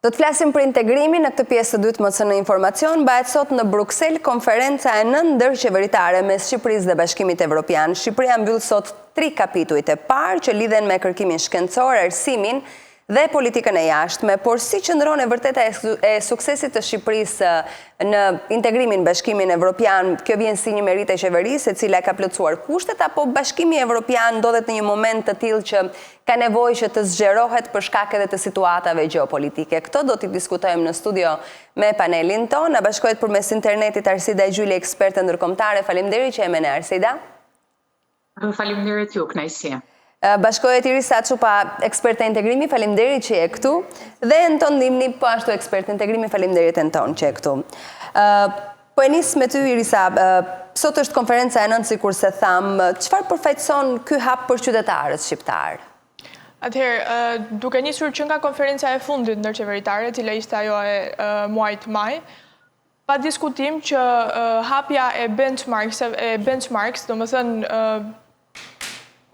Do të flasim për integrimin në këtë pjesë të dytë MCN Informacion, mbahet sot në Bruksel konferenca e nëntë ndërqeveritare mes Shqipërisë dhe Bashkimit Evropian. Shqipëria mbyll sot tri kapitujt e parë që lidhen me kërkimin shkencor, arsimin dhe politikën e jashtme, por si qëndron e vërteta e suksesit të Shqipërisë në integrimin në Bashkimin Evropian, kjo vjen si një meritë e qeverisë e cila ka plotësuar kushtet apo Bashkimi Evropian ndodhet në një moment të tillë që ka nevojë që të zgjerohet për shkak edhe të situatave gjeopolitike. Këto do t'i diskutojmë në studio me panelin tonë. Na bashkohet përmes internetit Arsida Gjyli, eksperte ndërkombëtare. Faleminderit që je me ne Arsida. Faleminderit ju, kënaqësi. Bashkohet Irisa Çupa, eksperte integrimi, faleminderit që je këtu. Dhe Enton Dimni, po ashtu ekspert integrimi, faleminderit Enton që je këtu. Po e nis me ty Irisa, sot është konferenca e nëntë sikurse thamë, çfarë përfaqëson ky hap për qytetarët shqiptarë? Atëherë, duke nisur që nga konferenca e fundit ndërqeveritare, e cila ishte ajo e muajit maj, Pa diskutim që hapja e benchmarks, e benchmarks, domethënë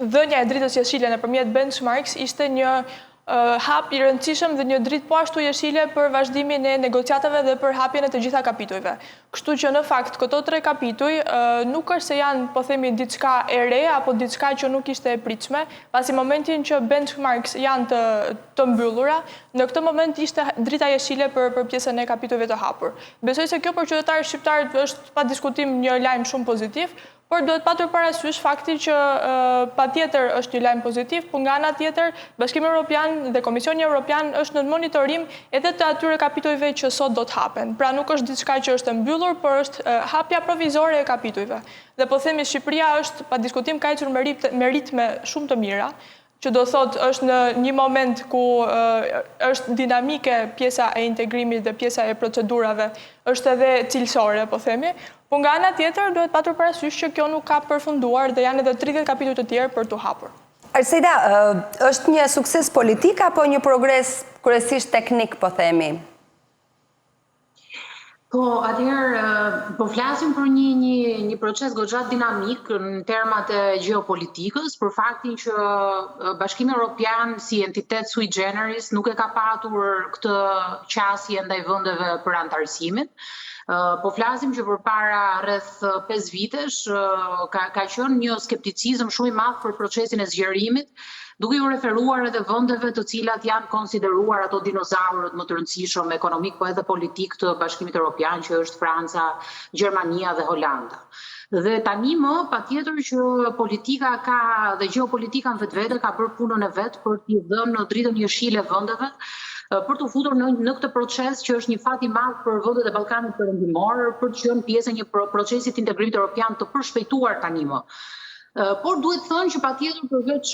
dhënia e dritës jeshile nëpërmjet benchmarks ishte një hap i rëndësishëm dhe një dritë po ashtu jeshile për vazhdimin e negociatave dhe për hapjen e të gjitha kapitujve. Kështu që në fakt këto tre kapituj nuk është se janë, po themi, diçka e re apo diçka që nuk ishte e pritshme, pasi momentin që benchmarks janë të të mbyllura, në këtë moment ishte drita jeshile për për pjesën e kapitujve të hapur. Besoj se kjo për qytetarët shqiptarë është pa diskutim një lajm shumë pozitiv, por duhet patur parasysh fakti që patjetër është një lajm pozitiv, por nga ana tjetër Bashkimi Evropian dhe Komisioni Evropian është në monitorim edhe të atyre kapitujve që sot do të hapen. Pra nuk është diçka që është e mbyllur, por është hapja provizore e kapitujve. Dhe po themi Shqipëria është pa diskutim ka ecur me ritme shumë të mira, që do thotë është në një moment ku është dinamike pjesa e integrimit dhe pjesa e procedurave, është edhe cilësore, po themi, po nga ana tjetër duhet patur parasysh që kjo nuk ka përfunduar dhe janë edhe 30 kapituj të tjerë për t'u hapur. Arsida, është një sukses politik apo një progres kryesisht teknik, po themi? Po, atëherë, po flasim për një, një, një proces goxha dinamik në termat e gjeopolitikës, për faktin që Bashkimi Evropian si entitet sui generis nuk e ka patur këtë qasje ndaj vendeve për anëtarësimin. Po flasim që përpara rreth 5 vitesh ka, ka qenë një skepticizëm shumë i madh për procesin e zgjerimit, duke iu referuar edhe vendeve të cilat janë konsideruar ato dinozaurët më të rëndësishëm ekonomik, po edhe politik të Bashkimit Evropian, që është Franca, Gjermania dhe Holanda. Dhe tani më, patjetër që politika ka dhe gjeopolitika në vetvete ka bërë punën e vet për t'i dhënë dritën jeshile vendeve, për t'u futur në, në këtë proces që është një fat i madh për vendet e Ballkanit Perëndimor, për të qenë pjesë e një procesi të integrimit evropian të përshpejtuar tani më. Por duhet thënë që patjetër përveç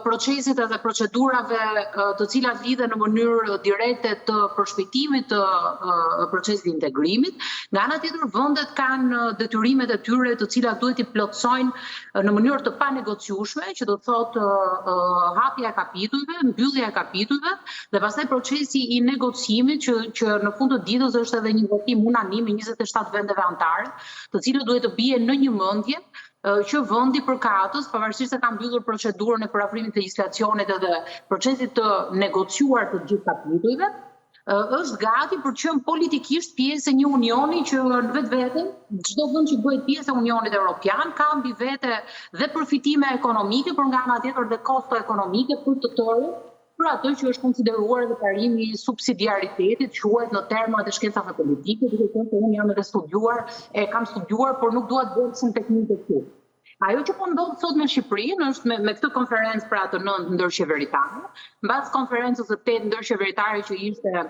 procesit edhe procedurave të cilat lidhen në mënyrë direkte të përshpejtimit të procesit të integrimit, nga ana tjetër vendet kanë detyrimet e tyre të cilat duhet t'i plotësojnë në mënyrë të panegociueshme, që do të thotë hapja e kapitujve, mbyllja e kapitujve dhe pastaj procesi i negocimit që që në fund të ditës është edhe një votim unanim i 27 vendeve anëtare, të cilët duhet të bien në një mendje që vendi përkatës, pavarësisht se ka mbyllur procedurën e përafrimit të legjislacionit edhe procesit të negociuar të gjithë kapitujve, është gati për të qenë politikisht pjesë e një unioni që në vetvete, çdo vend që bëhet pjesë e Unionit Evropian ka mbi vete dhe përfitime ekonomike, por nga ana tjetër dhe kosto ekonomike për të tërë për atë që është konsideruar edhe parimi i subsidiaritetit, quhet në termat e shkencave politike, duke qenë se unë jam edhe studiuar, e kam studiuar, por nuk dua të bëhem shumë teknike këtu. Ajo që po ndodh sot me Shqipërinë është me, me këtë konferencë pra të nëntë ndërqeveritare, mbas konferencës së tetë ndërqeveritare që ishte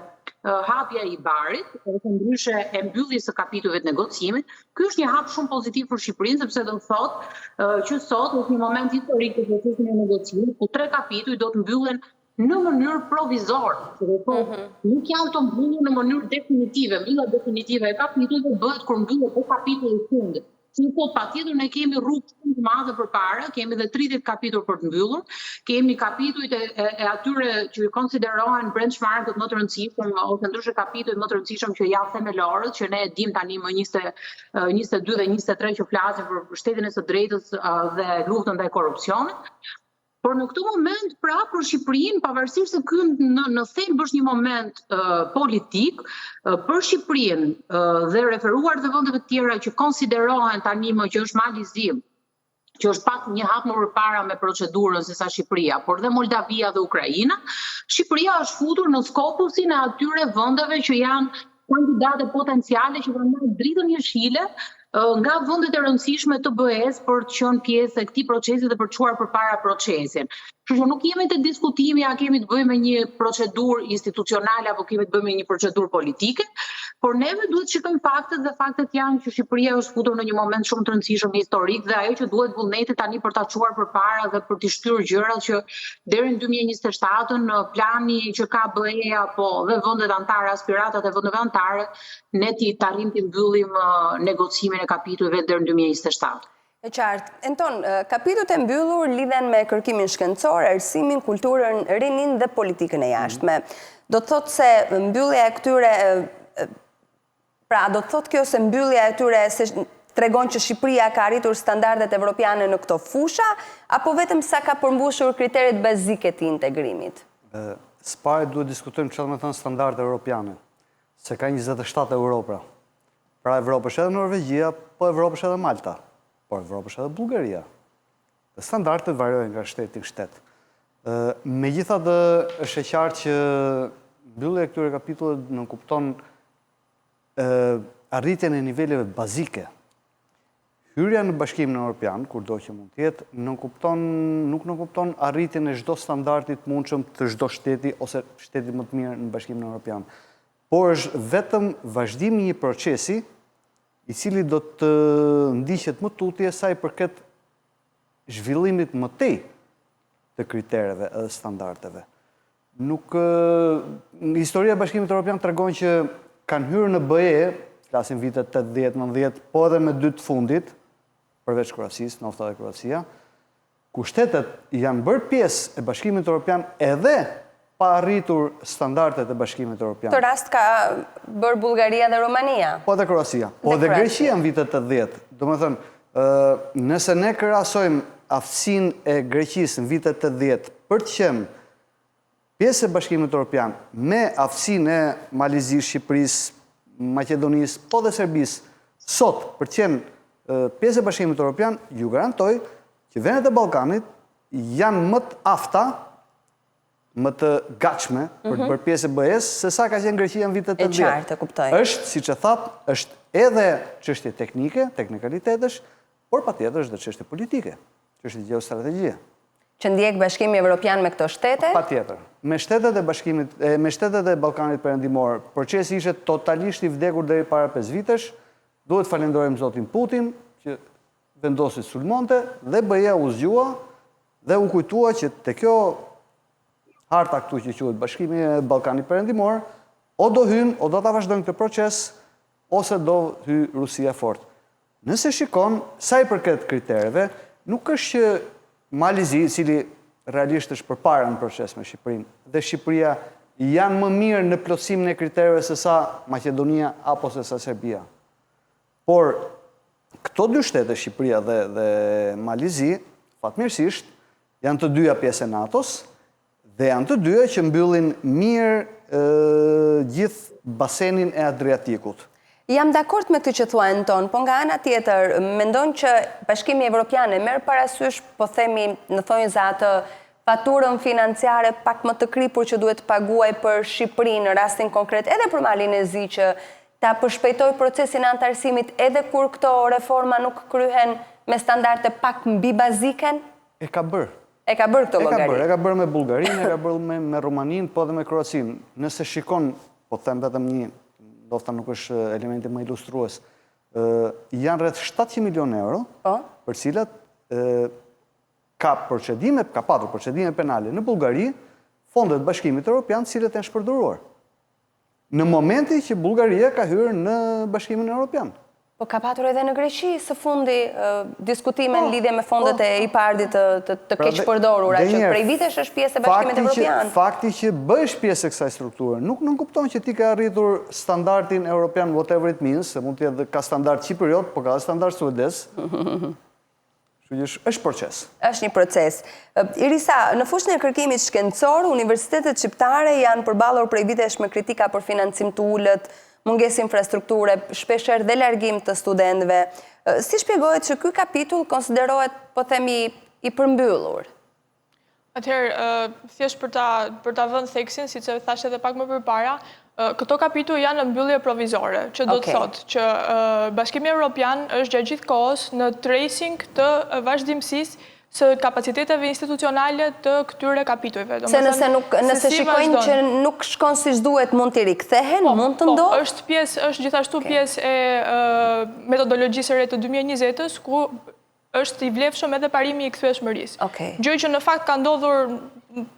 hapja e IBAR-it, ose ndryshe e mbylljes së kapitujve të negocimit, ky është një hap shumë pozitiv për Shqipërinë, sepse do të thotë që sot është një moment historik për procesin e negocimit, ku tre kapituj do të mbyllen në mënyrë provizore, që do të thotë mm -hmm. nuk janë të mbyllur në mënyrë definitive. Mbyllja definitive e kapitujve bëhet kur mbyllet dhe kapitulli i fundit. Që po, patjetër ne kemi rrugë shumë të madhe përpara, kemi dhe 30 kapituj për të mbyllur, kemi kapitujt e, e, e atyre që konsiderohen benchmarkët më të rëndësishëm ose ndryshe kapitujt më të rëndësishëm që janë themelorët, që ne e dim tani më 20, 22 dhe 23 që flasin për shtetin e së drejtës dhe luftën ndaj korrupsionit. Por në këtë moment, pra për Shqipërinë, pavarësisht se ky në në thelb është një moment uh, politik, uh, për Shqipërinë uh, dhe referuar dhe vendeve të tjera që konsiderohen tani më që është Mali i Zi, që është pak një hap më përpara me procedurën se sa Shqipëria, por dhe Moldavia dhe Ukraina, Shqipëria është futur në skopusin e atyre vendeve që janë kandidate potenciale që kanë marrë dritën jeshile nga vendet e rëndësishme të BE-së për të qenë pjesë e këtij procesi dhe për të çuar përpara procesin. Kështu që nuk jemi te diskutimi a kemi të bëjmë me një procedurë institucionale apo kemi të bëjmë me një procedurë politike, por neve duhet të shikojmë faktet dhe faktet janë që Shqipëria është futur në një moment shumë të rëndësishëm historik dhe ajo që duhet vullneti tani për ta çuar përpara dhe për t'i shtyrë gjërat që deri në 2027 në plani që ka BE-ja po dhe vendet anëtare, aspiratat e vendeve anëtare, ne t'i arrijmë të mbyllim negocimin e kapitujve deri në 2027. E qartë. Enton, kapitujt e mbyllur lidhen me kërkimin shkencor, arsimin, kulturën, rininë dhe politikën e jashtme. Do të thotë se mbyllja e këtyre pra, do të thotë kjo se mbyllja e tyre se tregon që Shqipëria ka arritur standardet evropiane në këto fusha, apo vetëm sa ka përmbushur kriteret bazike të integrimit? Së pari duhet diskutojmë çfarë do të thonë standarde europiane, se ka 27 Evropa. Pra Evropë është edhe Norvegjia, po Evropë është edhe Malta, po Evropë është edhe Bullgaria. Dhe standardet variojnë nga shteti në shtet. Megjithatë është e qartë që mbyllja e këtyre kapitulleve nënkupton arritjen e niveleve bazike. Hyrja në Bashkimin Evropian, kurdo që mund të jetë, nënkupton nuk nënkupton arritjen e çdo standardi të mundshëm të çdo shteti ose shtetit më të mirë në Bashkimin Evropian. Por është vetëm vazhdimi i një procesi i cili do të ndiqet më tutje sa i përket zhvillimit më tej të kritereve edhe standardeve. Nuk historia e Bashkimit Evropian tregon që kanë hyrë në BE, flasim vitet 80, 90, po edhe me dy të fundit, përveç Kroacisë, nofta dhe Kroacia, ku shtetet janë bërë pjesë e Bashkimit Evropian edhe pa arritur standardet e Bashkimit Evropian. Këtë rast ka bërë Bullgaria dhe Rumania. Po edhe Kroacia. Po edhe Greqia në vitet 80. Domethënë, nëse ne krahasojmë aftësinë e Greqisë në vitet 80 për të qenë pjesë e Bashkimit Evropian me aftësinë e Malit Zi, Shqipërisë, Maqedonisë, po dhe Serbisë, sot për të qenë pjesë e Bashkimit Evropian, ju garantoj që vendet e Ballkanit janë më të afta, më të gatshme për të mhm. bërë pjesë e BE-së, se sa ka qenë Greqia në vitet 80. E qartë, e kuptoj. Është, siç e thatë, është edhe çështje teknike, teknikalitetesh, por patjetër është dhe çështje politike, çështje gjeostrategjie. Që ndjek Bashkimi Evropian me këto shtete? Patjetër. Me shtetet e Bashkimit, me shtetet e Ballkanit Perëndimor, procesi ishte totalisht i vdekur deri para 5 vitesh. Duhet të falenderojmë zotin Putin që vendosi të sulmonte dhe BE-ja u zgjua dhe u kujtua që te kjo harta këtu që quhet Bashkimi Ballkani Perëndimor, o do hyjmë, o do ta vazhdojmë këtë proces, ose do hyjë Rusia fort. Nëse shikon, sa i përket kritereve, nuk është që Mali i Zi, i cili realisht është përpara në proces me Shqipërinë, dhe Shqipëria janë më mirë në plotësimin e kritereve se sa Maqedonia apo se sa Serbia. Por këto dy shtete, Shqipëria dhe dhe Mali i Zi, fatmirësisht janë të dyja pjesë e NATO-s dhe janë të dyja që mbyllin mirë gjithë basenin e Adriatikut. Jam dakord me këtë që thua Enton, po nga ana tjetër, mendon që Bashkimi Evropian e merr parasysh, po themi në thonjëza atë faturën financiare pak më të kripur që duhet të paguajë për Shqipërinë në rastin konkret edhe për Malin e Zi që ta përshpejtojë procesin e anëtarësimit edhe kur këto reforma nuk kryhen me standarde pak mbi baziken? E ka bërë. E ka bërë këtë llogari. E ka bërë, e ka bërë me Bullgarinë, e ka bërë me, me Rumaninë, po edhe me Kroacinë. Nëse shikon, po them vetëm një, ndofta nuk është elementi më ilustrues, ë janë rreth 700 milionë euro, po. për cilat ë ka procedime, ka patur procedime penale në Bullgari, fondet e Bashkimit Evropian, të cilat janë shpërdoruar. Në momentin që Bullgaria ka hyrë në Bashkimin Evropian. Po ka patur edhe në Greqi së fundi diskutime në po, lidhje me fondet po. e IPARD-it të të, të pra, keqpërdorura që prej vitesh është pjesë e Bashkimit Evropian. Fakti që bëhesh pjesë e kësaj strukture nuk nënkupton që ti ke arritur standardin evropian whatever it means, se mund të jetë ka standard qipriot, po ka standard suedez. Kështu që është, është proces. Është një proces. Irisa, në fushën e kërkimit shkencor, universitetet shqiptare janë përballur prej vitesh me kritika për financim të ulët, mungesë infrastrukture, shpeshherë dhe largim të studentëve. Si shpjegohet që ky kapitull konsiderohet, po themi, i përmbyllur? Atëherë, thjesht për ta për ta vënë theksin, siç e thashë edhe pak më përpara, këto kapituj janë në mbyllje provizore, që do të thotë që Bashkimi Evropian është gjatë gjithë kohës në tracing të vazhdimësisë së kapaciteteve institucionale të këtyre kapitujve. Se nëse nuk nëse shikojnë që nuk shkon siç duhet, mund t'i rikthehen, po, mund të po, ndodhë? Është pjesë, është gjithashtu pjesë e metodologjisë së re të 2020-ës ku është i vlefshëm edhe parimi i kthyeshmërisë. Okej. Gjë që në fakt ka ndodhur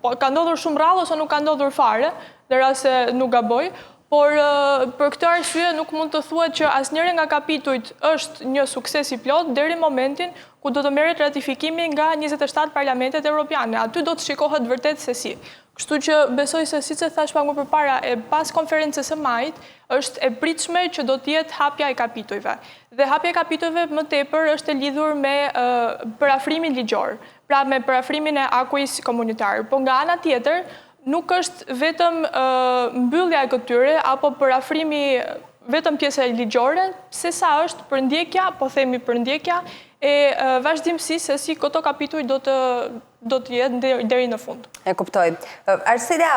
po ka ndodhur shumë rrallë ose nuk ka ndodhur fare, në rast se nuk gaboj, por për këtë arsye nuk mund të thuhet që asnjëri nga kapitujt është një sukses i plotë deri në momentin ku do të merret ratifikimi nga 27 parlamentet europiane. Aty do të shikohet vërtet se si. Kështu që besoj se siç e thashë pak më përpara, e pas konferencës së majit, është e pritshme që do të jetë hapja e kapitujve. Dhe hapja e kapitujve më tepër është e lidhur me përafrimin ligjor, pra me përafrimin e acquis komunitar. Po nga ana tjetër, nuk është vetëm mbyllja e këtyre apo përafrimi vetëm pjesa ligjore, sesa është përndjekja, po themi përndjekja e vazhdimësisë se si këto kapituj do të do të jetë deri në fund. E kuptoj. Arselja,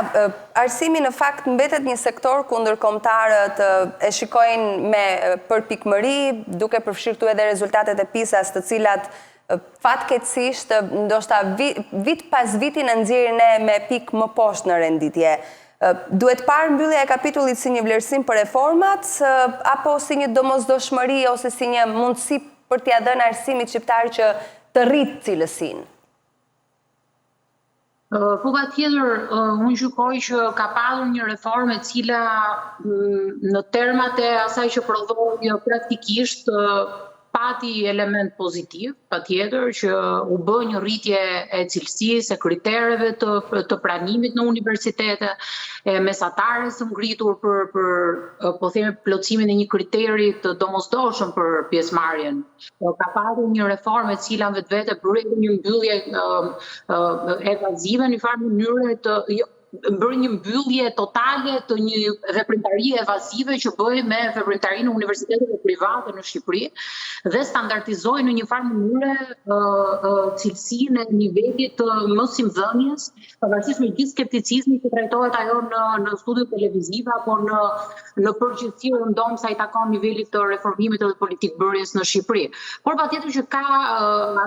arsimi në fakt mbetet një sektor ku ndërkombëtarët e shikojnë me përpikmëri, duke përfshirë këtu edhe rezultatet e PISA-s, të cilat fatkeqësisht ndoshta vit pas viti na nxjerrin ne me pikë më poshtë në renditje. Duhet parë mbyllja e kapitullit si një vlerësim për reformat, apo si një domosdoshmëri ose si një mundësi për t'ia dhënë arsimit shqiptar që të rritë cilësinë? Po patjetër, unë gjykoj që ka patur një reformë e cila në termat e asaj që prodhoi praktikisht pati element pozitiv, patjetër që u bë një rritje e cilësisë, e kritereve të të pranimit në universitete, e mesatares së ngritur për për po themi plotësimin e një kriteri të domosdoshëm për pjesëmarrjen. Ka patur një reformë e cila në vetvete bëri edhe një mbyllje evazive në një farë mënyre të jo, bëri një mbyllje totale të një veprimtarie evazive që bëhej me veprimtarinë e universiteteve private në Shqipëri dhe standardizoi në një farë mënyre cilësinë e nivelit të mësimdhënies, pavarësisht me gjithë skepticizmin që trajtohet ajo në në studio televizive apo në në përgjithësi rëndom sa i takon nivelit të reformimit edhe politikëbërjes në Shqipëri. Por patjetër që ka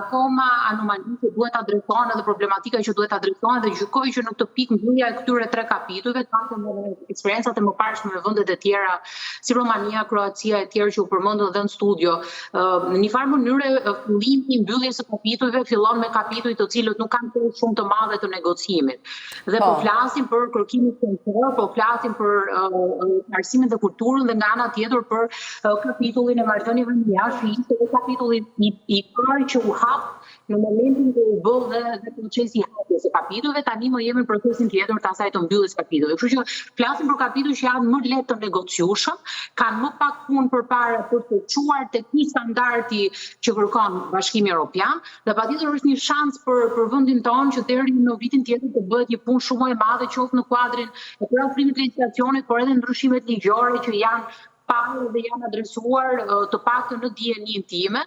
akoma anomali që duhet të adresohen edhe problematika që duhet të adresohen dhe gjykoj që në këtë pikë mbyllja e këtyre tre kapitujve, të paktën edhe eksperiencat e mëparshme me vendet e tjera, si Romania, Kroacia e tjerë që u përmendën edhe në studio, në një farë mënyre fillimi i mbylljes së kapitujve fillon me kapituj të cilët nuk kanë peshë shumë të madhe të negocimit. Dhe po, po flasim për kërkimin shkencor, po flasim për uh, arsimin dhe kulturën dhe nga ana tjetër për uh, kapitullin e marrëdhënieve me jashtë, që ishte edhe kapitulli i, i parë që u hap në momentin kur u bë dhe, dhe procesi i hapjes së kapitujve, tani më jemi në procesin tjetër të asaj të mbylljes së kapitujve. Kështu që flasim për kapituj që janë më lehtë të negociueshëm, kanë më pak punë përpara për të çuar te ky standardi që kërkon Bashkimi Evropian, Dhe patjetër është një shans për për vendin tonë që deri në vitin tjetër të bëhet një punë shumë më e madhe qoftë në kuadrin e përafrimit të legjislacionit, por edhe ndryshimet ligjore që janë parë dhe janë adresuar të paktën në dijeninë time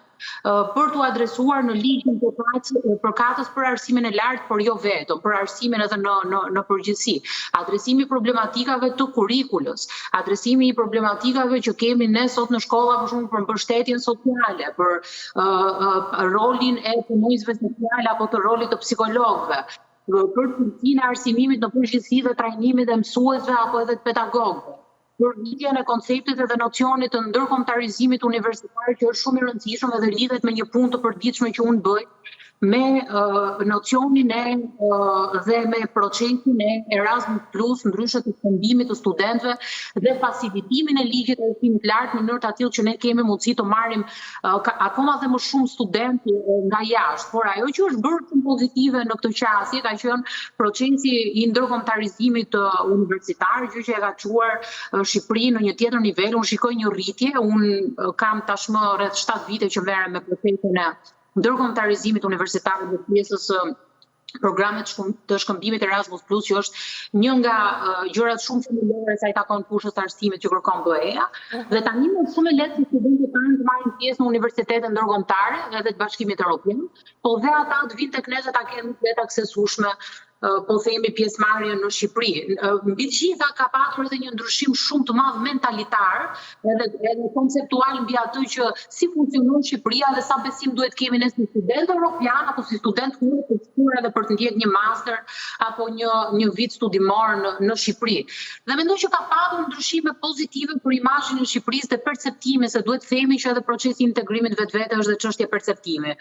për t'u adresuar në ligjin përkatës për arsimin e lartë, por jo vetëm, për arsimin edhe në në në përgjithësi. Adresimi i problematikave të kurrikulës, adresimi i problematikave që kemi ne sot në shkolla për shembull për mbështetjen sociale, për rolin e punonjësve socialë apo të rolit të psikologëve, për cilësinë e arsimimit në përgjithësi dhe trajnimit e mësuesve apo edhe të pedagogëve, për rritjen e konceptit edhe nocionit të ndërkombëtarizimit universitar që është shumë i rëndësishëm edhe lidhet me një punë të përditshme që unë bëj me nocionin e dhe me procesin e Erasmus Plus, ndryshe të shkëmbimit të studentëve dhe facilitimin e ligjit të arsimit të lartë në mënyrë të atillë që ne kemi mundësi të marrim akoma dhe më shumë studentë nga jashtë. Por ajo që është bërë shumë pozitive në këtë qasje ka qenë procesi i ndërkombëtarizimit universitar, gjë që e ka çuar Shqipërinë në një tjetër nivel. Unë shikoj një rritje, unë kam tashmë rreth 7 vite që merrem me procesin e. ndërkombëtarizimit universitar dhe pjesës së programit të shkëmbimit Erasmus Plus, që është një nga gjërat shumë themelore sa i takon fushës së arsimit që kërkon BE-ja, mhm. dhe tani më shumë e lehtë që studentët tanë të marrin pjesë në universitete ndërkombëtare edhe të Bashkimit Evropian, po dhe ata të vinë tek ne dhe ta kenë më të aksesueshme po themi pjesëmarrjen në Shqipëri. Mbi të gjitha ka patur edhe një ndryshim shumë të madh mentalitar, edhe edhe konceptual mbi atë që si funksionon Shqipëria dhe sa besim duhet kemi ne si studentë europian apo si studentë huaj për të shkuar edhe për të ndjekur një master apo një një vit studimor në në Shqipëri. Dhe mendoj që ka patur ndryshime pozitive për imazhin e Shqipërisë dhe perceptimin se duhet të themi që edhe procesi i integrimit në vetvete është dhe çështje perceptimi.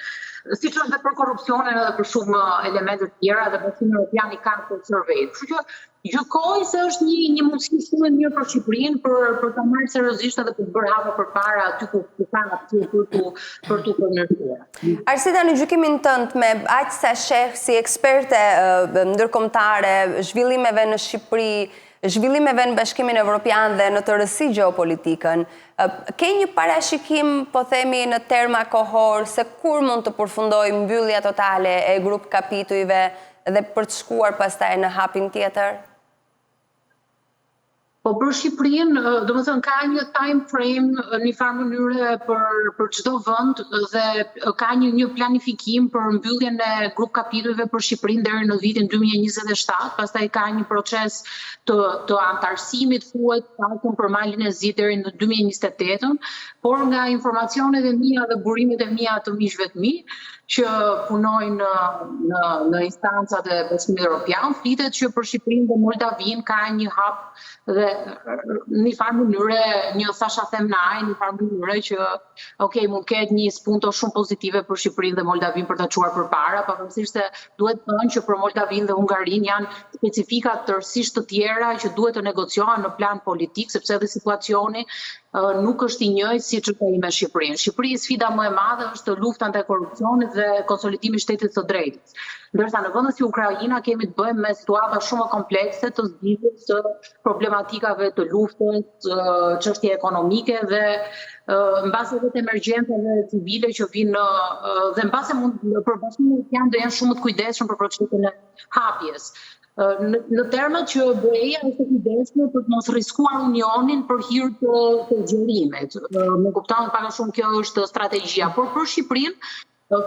Siç është dhe për korrupsionin edhe për shumë elemente të tjera dhe Bashkimi Evropian i ka këto survey. Kështu që gjykoj se është një një mundësi shumë e mirë për Shqipërinë për për ta marrë seriozisht edhe për të bërë hapa përpara aty ku ku ka hapësirë për t'u për t'u përmirësuar. Arsida në gjykimin tënd me aq sa sheh si eksperte ndërkombëtare zhvillimeve në Shqipëri, zhvillimeve në Bashkimin Evropian dhe në tërësi gjeopolitikën, ke një parashikim, po themi në terma kohor, se kur mund të përfundojë mbyllja totale e grup kapitujve dhe për të shkuar pastaj në hapin tjetër? Po për Shqipërinë, domethënë ka një time frame në një farë mënyre për për çdo vend dhe ka një një planifikim për mbylljen e grup kapitujve për Shqipërinë deri në vitin 2027, pastaj ka një proces të të anëtarësimit thuhet paktën për Malin e Zi deri në 2028-ën, por nga informacionet e mia dhe burimet e mia të miqve të mi, që punojnë në në në instancat e Bashkimit Evropian, flitet që për Shqipërinë dhe Moldavinë ka një hap dhe në një farë mënyre një thashathem në ajër, në një farë mënyre që ok, mund të ketë një spunto shumë pozitive për Shqipërinë dhe Moldavinë për ta çuar përpara, pavarësisht se duhet thënë që për Moldavinë dhe Hungarinë janë specifika tërësisht të tjera që duhet të negociohen në plan politik, sepse edhe situacioni nuk është i njëjtë siç është ai me Shqipërinë. Shqipëri sfida më e madhe është lufta ndaj korrupsionit dhe konsolidimi i shtetit të drejtës. Ndërsa në vende si Ukraina kemi të bëjmë me situata shumë më komplekse të zgjidhjes së problematikave të luftës, çështje ekonomike dhe mbase edhe të emergjencave civile që vijnë në dhe mbase mund për Bashkimin Evropian do jenë shumë më të kujdesshëm për procesin e hapjes. Në, në termat që BE-ja është e kujdesshme për të mos rriskuar unionin për hir të, të zgjerimit. Më kupton pak a shumë kjo është strategjia, por për Shqipërinë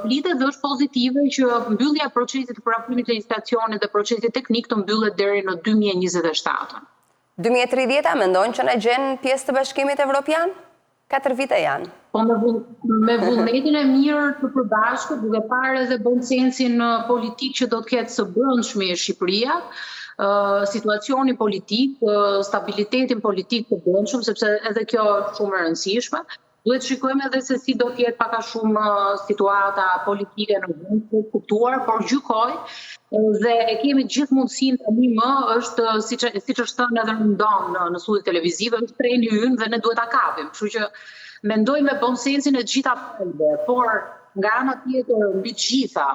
flitet dhe është pozitive që mbyllja e procesit të përafrimit të legjislacionit dhe procesit teknik të mbyllet deri në 2027. 2030-a mendon që na gjen pjesë të Bashkimit Evropian? 4 vite janë. Po me, me vullnetin e mirë të përbashkët, duke parë edhe bonsensin politik që do të ketë së brendshmi Shqipëria, situacioni politik, stabilitetin politik të brendshëm, sepse edhe kjo është shumë e rëndësishme. Duhet të shikojmë edhe se si do të jetë pak a shumë situata politike në vend për të kuptuar, por gjykoj dhe e kemi gjithë mundësinë tani më është siç siç është thënë edhe rëndom në në studio televizive, është treni ynë dhe ne duhet ta kapim. Kështu që mendoj me bonsensin e të gjitha palëve, por nga ana tjetër mbi të gjitha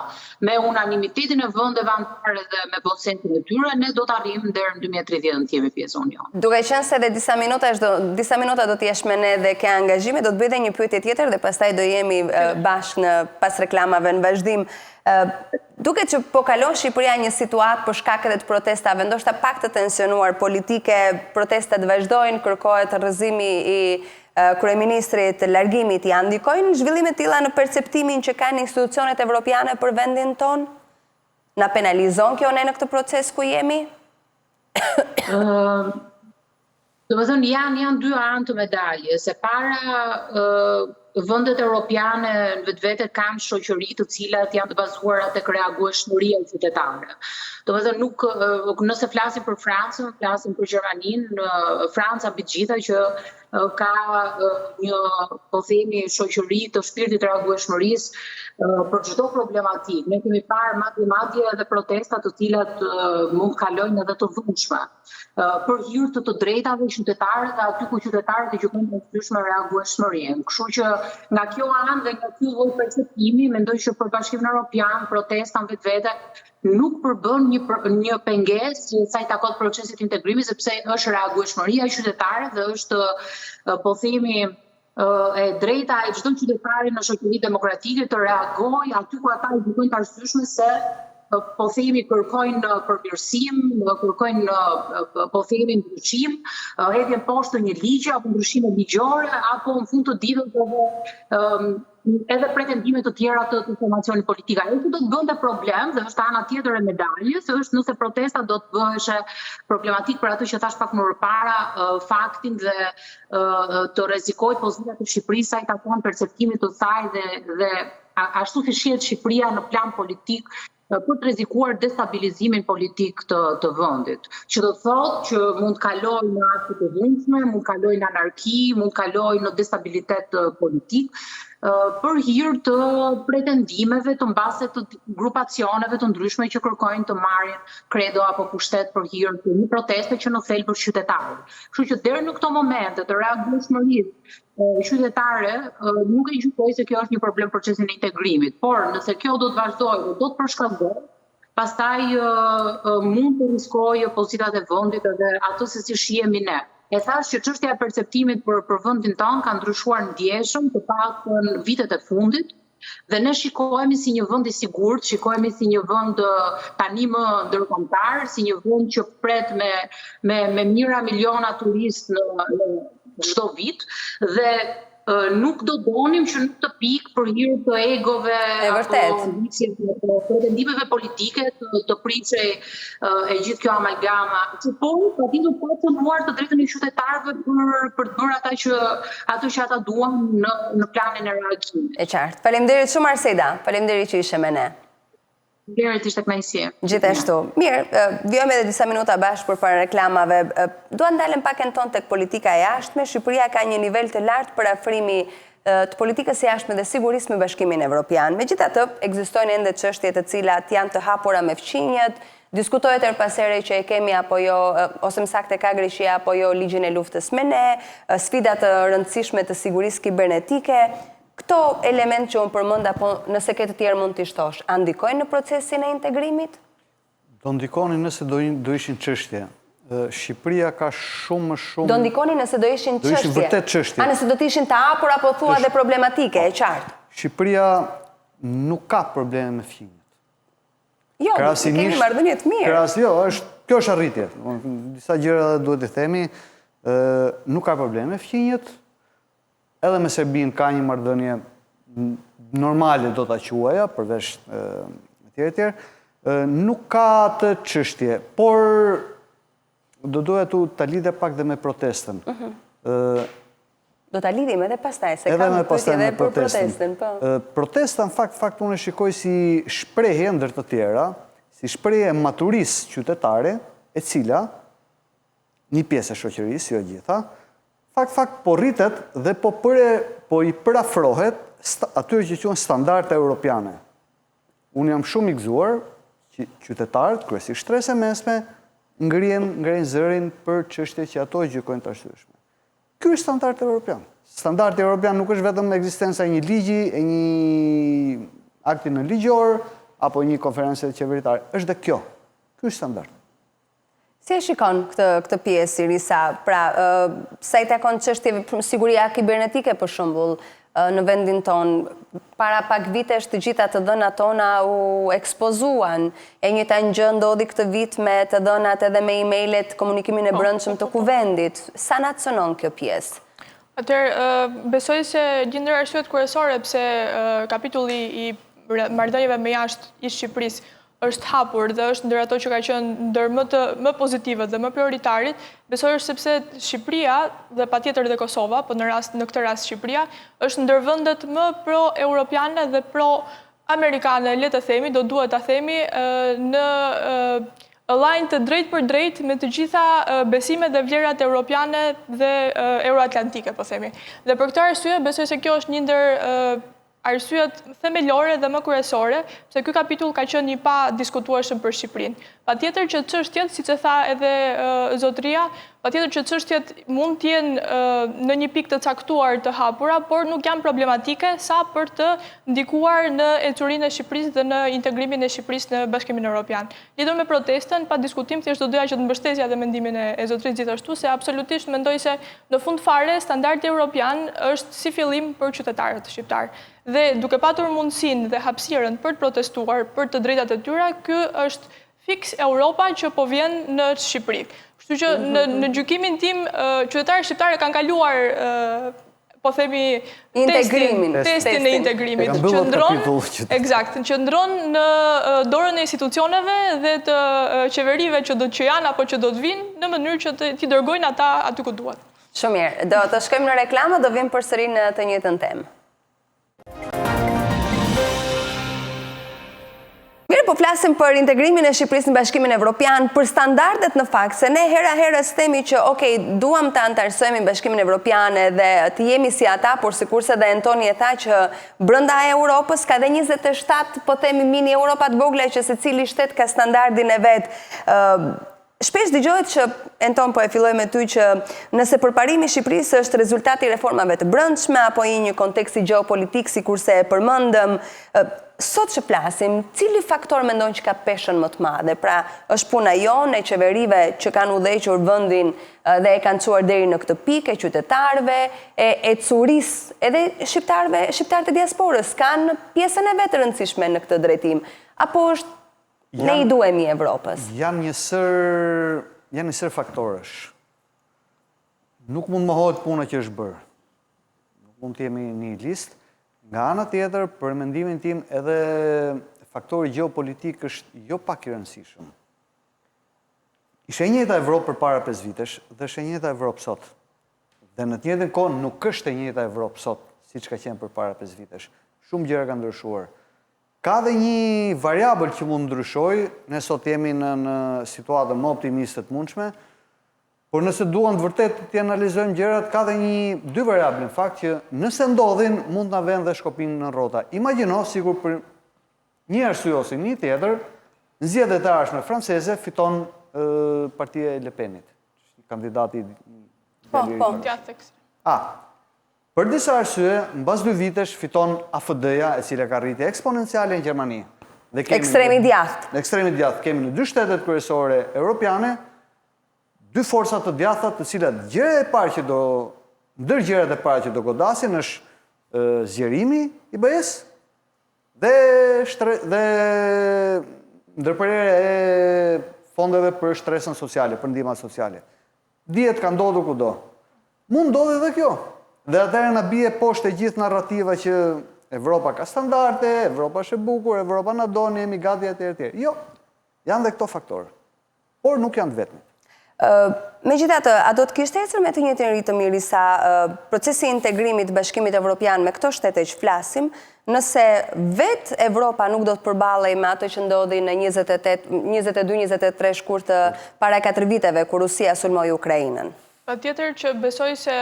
me unanimitetin e vendeve anëtare dhe me bonsensin e tyre, ne do të arrijmë deri në 2030 të jemi pjesë e Unionit. Duke qenë se edhe disa minuta do disa minuta do të jesh me ne dhe ke angazhime, do të bëj edhe një pyetje tjetër dhe pastaj do jemi bashkë në pas reklamave në vazhdim. Duket që po kalon Shqipëria një situatë për shkak edhe të protestave, ndoshta pak të tensionuar politike, protestat vazhdojnë, kërkohet rrëzimi i kryeministrit, largimi i tij. A ndikojnë zhvillime të tilla në perceptimin që kanë institucionet evropiane për vendin tonë? Na penalizon kjo ne në këtë proces ku jemi? Domethënë, janë, janë dy anë të medaljes. E para, vendet europiane në vetvete kanë shoqëri të cilat janë të bazuara tek reagueshmëria qytetare. Domethënë, nuk, nëse flasim për Francën, flasim për Gjermaninë, Franca mbi të gjitha që ka një, po themi, shoqëri të shpirtit të reagueshmërisë për çdo problematikë. Ne kemi parë madje madje edhe protesta të cilat mund të kalojnë edhe të dhunshme për hir të të drejtave qytetare dhe aty ku qytetarët e gjykojnë të arsyeshme reagueshmërinë. Kështu që nga kjo anë dhe nga ky lloj perceptimi, mendoj që për Bashkimin Evropian protesta në vetvete nuk përbën një një pengesë sa i takon procesit të integrimit sepse është reagueshmëria qytetare dhe është po themi. E drejta e çdo qytetari në shoqëri demokratike të reagojë aty ku ata e gjykojnë të arsyeshme se po themi kërkojnë përmirësim, kërkojnë po themi ndryshim, hedhjen poshtë të një ligji apo ndryshime ligjore apo në fund të ditës edhe edhe pretendime të tjera të, të formacionit politik. Ajo që do të bënte problem dhe është ana tjetër e medaljes, është nëse protesta do të bëheshe problematik për atë që thashë pak më përpara, faktin dhe të rrezikojë pozitat e Shqipërisë sa i takon perceptimit të saj dhe dhe ashtu si shihet Shqipëria në plan politik për të rrezikuar destabilizimin politik të të vendit, që do të thotë që mund të kalojë në akte të dhunshme, mund të kalojë në anarki, mund të kalojë në destabilitet politik, për hir të pretendimeve të mbase të grupacioneve të ndryshme që kërkojnë të marrin kredo apo pushtet për hir të një proteste që në thelb është qytetare. Kështu që deri në këto momente të reagueshmërisë qytetare, nuk e gjykoj se kjo është një problem procesin e integrimit, por nëse kjo do të vazhdojë dhe do të përshkallëzohet, pastaj mund të riskojë pozitat e vendit edhe atë se si shihemi ne. E thashë që çështja e perceptimit për për vendin tonë ka ndryshuar ndjeshëm të paktën vitet e fundit, Dhe ne shikohemi si një vend i sigurt, shikohemi si një vend tani më ndërkombëtar, si një vend që pret me me me mijëra miliona turistë në në çdo vit dhe nuk do donim që në këtë pikë për hir të egove apo ambicieve apo pretendimeve politike të, të prishej e gjithë kjo amalgama. Që po, patjetër pa cenuar të drejtën e qytetarëve për për të bërë ata që atë që ata duan në në planin e reagimit. E qartë. Faleminderit shumë Arseda. Faleminderit që ishe me ne. Faleminderit, ishte kënaqësi. Gjithashtu. Mirë, vijojmë edhe disa minuta bashkë përpara reklamave. Dua të ndalem pak Enton tek politika e jashtme. Shqipëria ka një nivel të lartë përafrimi të politikës së jashtme dhe sigurisë me Bashkimin Evropian. Megjithatë, ekzistojnë ende çështje të cilat janë të hapura me fqinjët, diskutohet herë pas here që e kemi apo jo, ose më saktë e ka Greqia apo jo ligjin e luftës me ne, sfida të rëndësishme të sigurisë kibernetike. Këto elementë që unë përmenda, po nëse ke të tjerë mund t'i shtosh, a ndikojnë në procesin e integrimit? Do ndikonin nëse do do ishin çështje. Shqipëria ka shumë më shumë Do ndikonin nëse do ishin çështje. Do ishin vërtet çështje. A nëse do të ishin të hapura po thua dhe problematike, e qartë. Shqipëria nuk ka probleme me fqinjët. Jo, kemi marrëdhënie të mirë. Krahas jo, është kjo është arritje. Disa gjëra edhe duhet t'i themi, ë nuk ka probleme me fqinjët. Edhe me Serbinë ka një marrëdhënie normale do ta quaja, përveç etj etj. Nuk ka atë çështje, por do doja tu ta lidhja pak dhe me protestën. Mhm. Do ta lidhim edhe pastaj, se kam një pyetje edhe për protestën. Po. Protesta në fakt, fakt unë e shikoj si shprehje ndër të tjera, si shprehje e maturisë qytetare, e cila një pjesë e shoqërisë, jo e gjitha, fakt fakt po rritet dhe po përe, po i përafrohet atyre që quhen standarde europiane. Unë jam shumë i gëzuar që qytetarët, kryesisht shtresë e mesme, ngrihen, ngrenë zërin për çështje që ato e gjykojnë të arsyeshme. Ky është standard europian. Standardi europian nuk është vetëm ekzistenca e një ligji, e një akti nënligjor apo një konference qeveritare, është dhe kjo. Ky është standard. Si e shikon këtë këtë pjesë Irisa? Pra, sa i takon çështjeve siguria kibernetike për shembull, në vendin tonë, para pak vitesh të gjitha të dhënat tona u ekspozuan. E njëjta gjë ndodhi këtë vit me të dhënat edhe me e-mailet, komunikimin e po, brendshëm të po, po. kuvendit. Sa na cënon kjo pjesë? Atëherë, besoj se një ndër arsyet kryesore pse kapitulli i marrëdhënieve me jashtë i Shqipërisë është hapur dhe është ndër ato që ka qenë ndër më të më pozitivët dhe më prioritarit, besoj është sepse Shqipëria dhe patjetër dhe Kosova, po në rast në këtë rast Shqipëria, është ndër vendet më pro-europiane dhe pro-amerikane, le të themi, do duhet ta themi, në align të drejtpërdrejtë me të gjitha besimet dhe vlerat europiane dhe euroatlantike, po themi. Dhe për këtë arsye, besoj se kjo është një ndër arsyet themelore dhe më kryesore, pse ky kapitull ka qenë i padiskutueshëm për Shqipërinë. Patjetër që çështjet, siç e tha edhe zotëria, patjetër që çështjet mund të jenë në një pikë të caktuar të hapura, por nuk janë problematike sa për të ndikuar në ecurinë e Shqipërisë dhe në integrimin e Shqipërisë në Bashkimin Europian. Lidhur me protestën, pa diskutim, thjesht do doja që të mbështesja dhe mendimin e zotërisë gjithashtu, se absolutisht mendoj se në fund fare standardi europian është si fillim për qytetarët shqiptarë. Dhe duke patur mundësinë dhe hapësirën për të protestuar për të drejtat e tyre, ky është fiks Europa që po vjen në Shqipëri. Kështu që në në gjykimin tim, qytetarët shqiptarë kanë kaluar po themi testin, testin e integrimit. Qëndron, ekzakt, qëndron në dorën e institucioneve dhe të qeverive që do të që janë apo që do të vijnë në mënyrë që t'i dërgojnë ata aty ku duhet. Shumë mirë. Do të shkojmë në reklama, do vijmë përsëri në të njëjtën temë. Mirë, po flasim për integrimin e Shqipërisë në Bashkimin Evropian, për standardet në fakt, se ne hera herës themi që, ok, duam të anëtarësohemi në Bashkimin Evropian edhe të jemi si ata, por sikurse dhe Entoni e tha që brenda Europës ka dhe 27, po themi mini Europa të vogla që secili shtet ka standardin e vet. Shpesh dëgjohet që, Enton po e filloj me ty që nëse përparimi i Shqipërisë është rezultat i reformave të brendshme apo i një konteksti gjeopolitik sikurse e përmendëm, sot që flasim, cili faktor mendon që ka peshën më të madhe? Pra, është puna jonë e qeverive që kanë udhëhequr vendin dhe e kanë çuar deri në këtë pikë, e qytetarëve, e ecurisë, edhe shqiptarëve, shqiptarët e diasporës kanë pjesën e vet të rëndësishme në këtë drejtim, apo është Ne i duhemi Evropës. Janë një sërë, janë një sërë faktorësh. Nuk mund të mohohet puna që është bërë. Nuk mund të jemi nihilistë. Nga ana tjetër, për mendimin tim, edhe faktori gjeopolitik është jo pak i rëndësishëm. Ishte e njëjta Evropë përpara 5 vitesh dhe është e njëjta Evropë sot. Dhe në të njëjtën kohë nuk është e njëjta Evropë sot, siç ka qenë përpara 5 vitesh. Shumë gjëra kanë ndryshuar. Ka dhe një variabël që mund të ndryshojë, ne sot jemi në në situatën më optimiste të mundshme, por nëse duam të vërtet t'i analizojmë gjërat, ka dhe një dy variabël në fakt që nëse ndodhin mund të na venë dhe shkopin në rrota. Imagjino sikur për një arsye ose një tjetër, në zgjedhjet e ardhshme franceze fiton partia e Le Penit, kandidati Po, po, djathtë. A, Për disa arsye, mbas dy vitesh fiton AfD-ja, e cila ka rritje eksponenciale në Gjermani. Dhe kemi Ekstremi i djathtë. Ekstremi i djathtë kemi në dy shtetet kryesore europiane, dy forca të djathta, të cilat gjëja e parë që do ndër gjërat e para që do godasin është zgjerimi i BE-së dhe shtre, dhe ndërprerja e fondeve për shtresën sociale, për ndihmat sociale. Dihet ka ndodhur kudo. Mund ndodhi edhe kjo. Dhe atëherë na bie poshtë e gjithë narrativa që Evropa ka standarde, Evropa është e bukur, Evropa na do, ne jemi gati etj etj. Jo. Janë dhe këto faktorë. Por nuk janë të vetmit. Megjithatë, a do të kishte ecur me të njëjtin ritëm Irisa procesi i integrimit të Bashkimit Evropian me këto shtete që flasim, Nëse vetë Evropa nuk do të përballej me atë që ndodhi në 28, 22, 23 shkurt të para 4 viteve, kur Rusia sulmoi Ukrainën? Patjetër që besoj se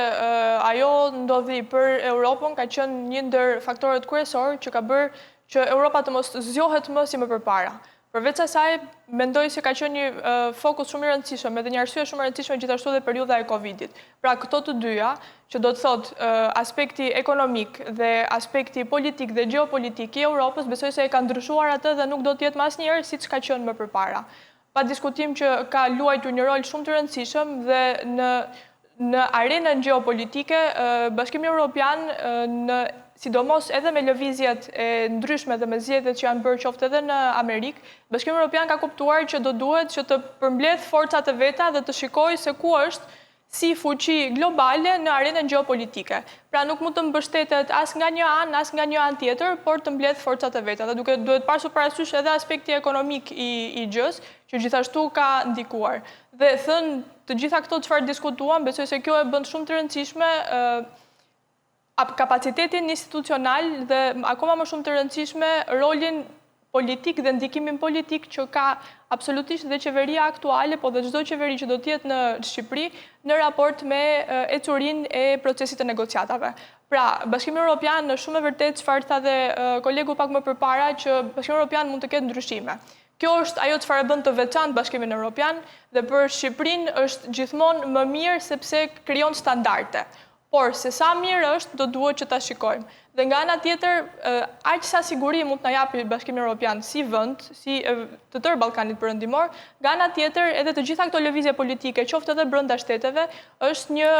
ajo ndodhi për Europën ka qenë një ndër faktorët kryesorë që ka bërë që Europa të mos zgjohet më si më përpara. Përveç asaj, mendoj se ka qenë një fokus shumë i rëndësishëm edhe një arsye shumë e rëndësishme gjithashtu edhe periudha e Covidit. Pra këto të dyja, që do të thotë aspekti ekonomik dhe aspekti politik dhe gjeopolitik i Europës, besoj se e ka ndryshuar atë dhe nuk do të jetë më asnjëherë siç ka qenë më përpara. Pa diskutim që ka luajtur një rol shumë të rëndësishëm dhe në Në arenën gjeopolitike, Bashkimi Europian në sidomos edhe me lëvizjet e ndryshme dhe me zgjedhjet që janë bërë qoftë edhe në Amerikë, Bashkimi Europian ka kuptuar që do duhet që të përmbledhë forcat e veta dhe të shikojë se ku është si fuqi globale në arenën gjeopolitike. Pra nuk mund të mbështetet as nga një anë, as nga një anë tjetër, por të mbledhë forcat e veta. Dhe duke duhet pasur parasysh edhe aspekti ekonomik i i gjësë, që gjithashtu ka ndikuar. Dhe thënë të gjitha këto çfarë diskutuam, besoj se kjo e bën shumë të rëndësishme kapacitetin institucional dhe akoma më shumë të rëndësishme rolin politik dhe ndikimin politik që ka absolutisht dhe qeveria aktuale, po dhe çdo qeveri që do të jetë në Shqipëri në raport me ecurinë e procesit të negociatave. Pra, Bashkimi Europian është shumë e vërtetë çfarë tha dhe kolegu pak më përpara që Bashkimi Europian mund të ketë ndryshime. Kjo është ajo çfarë e bën të veçantë Bashkimin Evropian dhe për Shqipërinë është gjithmonë më mirë sepse krijon standarde. Por, se sa mirë është, do duhet që ta shikojmë. Dhe nga ana tjetër, aq sa siguri mund të na japi Bashkimi Evropian si vend, si të tërë Ballkanit Perëndimor, nga ana tjetër edhe të gjitha këto lëvizje politike, qoftë edhe brenda shteteve, është një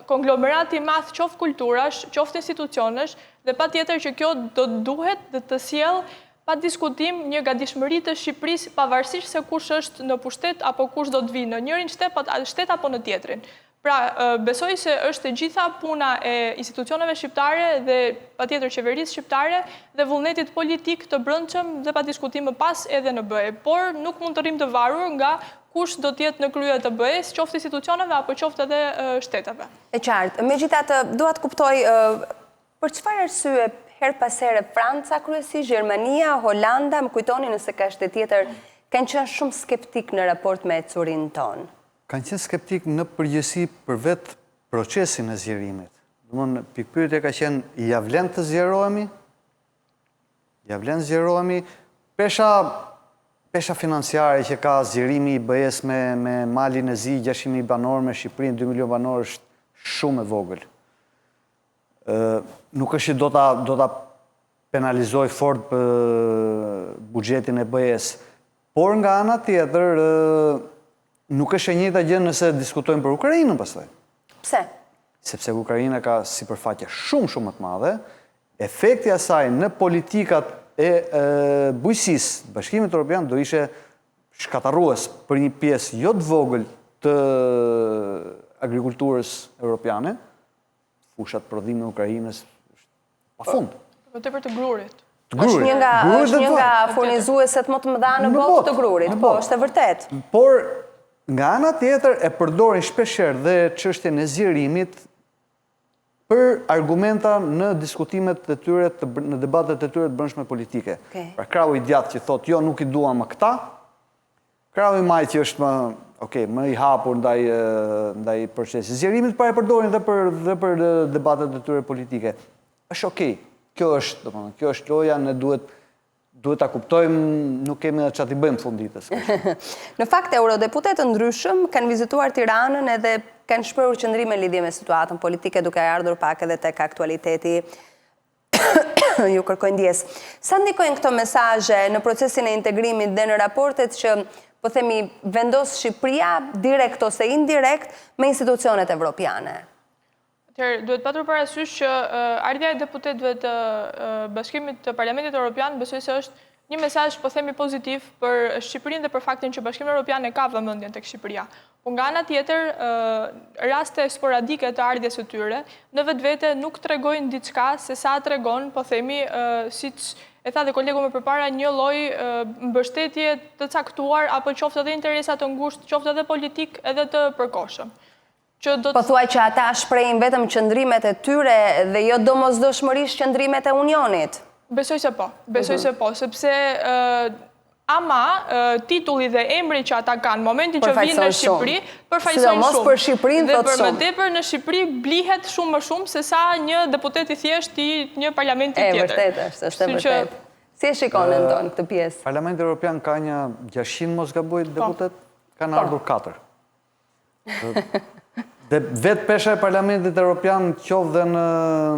konglomerat i madh qoftë kulturash, qoftë institucionesh dhe patjetër që kjo do duhet dhe të sjellë pa diskutim një gatishmëri të Shqipërisë pavarësisht se kush është në pushtet apo kush do të vijë në njërin shtet apo në tjetrin. Pra, besoj se është e gjitha puna e institucioneve shqiptare dhe patjetër qeverisë shqiptare dhe vullnetit politik të brendshëm dhe pa diskutim më pas edhe në BE. Por nuk mund të rrimë të varur nga kush do të jetë në krye të BE-së, qoftë institucioneve apo qoftë edhe shteteve. E qartë. Megjithatë, dua të kuptoj për çfarë arsye herë pas here Franca kryesisht, Gjermania, Holanda, më kujtoni nëse ka shtet tjetër, kanë qenë shumë skeptikë në raport me ecurinë tonë. Kanë qenë skeptikë në përgjithësi për vetë procesin e zgjerimit. Domethënë, pikëpyetja ka qenë, ia vlen të zgjerohemi? Ia vlen zgjerohemi? Pesha, pesha financiare që ka zgjerimi i BE-së me, me Malin e Zi, 600.000 banorë, me Shqipërinë, 2 milion banorë, është shumë e vogël. Ë, nuk është që do ta, do ta penalizojë fort buxhetin e BE-së. Por nga ana tjetër, nuk është e njëjta gjë nëse diskutojmë për Ukrainën pastaj. Pse? Sepse Ukraina ka sipërfaqe shumë shumë më të madhe, efekti i asaj në politikat e, e bujqësisë të Bashkimit Evropian do ishte shkatërrues për një pjesë jo të vogël të agrikulturës evropiane, fushat prodhimi i Ukrainës pa fund. Më tepër të grurit. Të grurit. Është një nga është një nga furnizueset më të mëdha në botë të grurit. Po, është e vërtetë. Por nga ana tjetër e përdorin shpeshherë dhe çështjen e zgjerimit për argumenta në diskutimet e tyre të, në debatet e tyre të brendshme politike. Okay. Pra krahu i djathtë që thotë jo nuk i duam më këta, Krahu i majtë që është më, ok, më i hapur ndaj ndaj procesit zgjerimit, pra e përdorin dhe për dhe për debatet e tyre politike. Është ok. Kjo është, domethënë, kjo është loja, ne duhet duhet ta kuptojmë, nuk kemi edhe çfarë t'i bëjmë fund ditës. Në fakt, eurodeputetë të ndryshëm kanë vizituar Tiranën edhe kanë shprehur qëndrime në lidhje me situatën politike duke ardhur pak edhe tek aktualiteti Ju kërkoj ndjesë. Sa ndikojnë këto mesazhe në procesin e integrimit dhe në raportet që, po themi, vendos Shqipëria direkt ose indirekt me institucionet evropiane? Atëherë, duhet patur parasysh që ardhja e deputetëve të Bashkimit të Parlamentit Evropian besoj se është një mesazh, po themi, pozitiv për Shqipërinë dhe për faktin që Bashkimi Evropian e ka vëmendjen tek Shqipëria. Po nga ana tjetër, raste sporadike të ardhjes së tyre, në vetvete nuk tregojnë diçka se sa tregon, po themi, siç e tha dhe kolegu më përpara, një lloj mbështetje të caktuar apo qoftë edhe interesa të ngushtë, qoftë edhe politik, edhe të përkohshëm. Që do të Po thua që ata shprehin vetëm qëndrimet e tyre dhe jo domosdoshmërisht qëndrimet e Unionit? Besoj se po, besoj se po, sepse ama titulli dhe emri që ata kanë në momentin që vijnë në Shqipëri, përfaqësojnë shumë. Sidomos për Shqipërinë thotë shumë. Dhe për më tepër në Shqipëri blihet shumë më shumë se sa një deputet i thjeshtë i një parlamenti tjetër. E vërtetë është, është e vërtetë. Si e shikon Enton këtë pjesë? Parlamenti Evropian ka një 600 mos gaboj po. deputet, kanë po. ardhur 4. Dhe vetë pesha e Parlamentit Europian qoftë dhe në,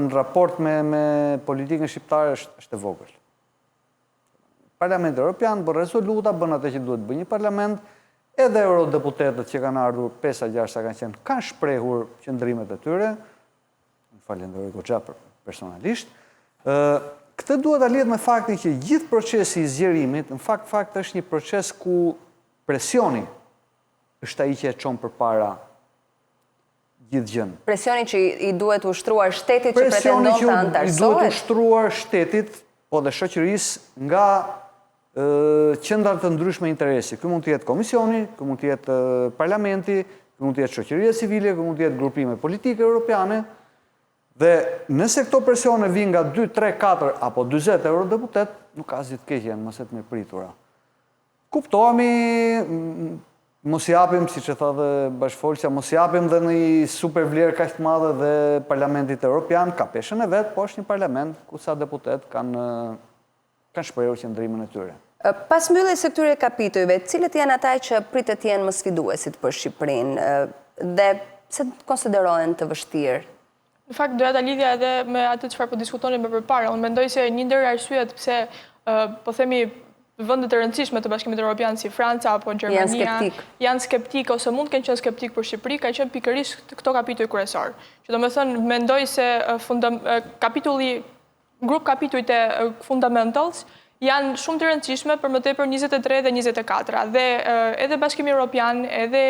në raport me, me politikën shqiptare është, është e vogël. Parlamenti Europian bën rezoluta, bën atë që duhet bëjë një parlament, edhe eurodeputetët që kanë ardhur 5 a 6 sa kanë qenë, kanë shprehur qëndrimet e tyre. Unë falenderoj goxha për personalisht. Ë këtë duhet ta lidh me faktin që gjithë procesi i zgjerimit, në fakt fakt është një proces ku presioni është ai që e çon përpara gjithë gjënë. Presioni që i duhet ushtruar shtetit që pretendon të anëtarësohet? Presioni që i duhet ushtruar shtetit, po dhe shoqërisë nga qendra të ndryshme interesi. Ky mund të jetë komisioni, ky mund të jetë parlamenti, ky mund të jetë shoqëria civile, ky mund të jetë grupime politike europiane. Dhe nëse këto presione vijnë nga 2, 3, 4 apo 40 eurodeputet, nuk ka asgjë të keqe, janë më se të mirëpritura. Kuptohemi, mos i japim, siç e tha dhe bashkëfolësja, mos i japim dhe një super vlerë kaq të madhe dhe Parlamentit Europian, ka peshën e vet, po është një parlament ku ca deputetë kanë kanë shprehur qëndrimin e tyre. Pas mbylljes së këtyre kapitujve, cilët janë ata që pritet të jenë më sfiduesit për Shqipërinë dhe pse konsiderohen të vështirë? Në fakt doja ta lidhja edhe me atë çfarë po diskutonim më përpara. Unë mendoj se një ndër arsyet pse po themi vendet e rëndësishme të Bashkimit Evropian si Franca apo Gjermania janë skeptikë ose mund të kenë qenë skeptikë për Shqipëri, ka qenë pikërisht këto kapituj kryesorë. Që domethënë mendoj se kapitulli Grup kapitujt e Fundamentals janë shumë të rëndësishme për më tepër 23 dhe 24. Dhe edhe Bashkimi Europian, edhe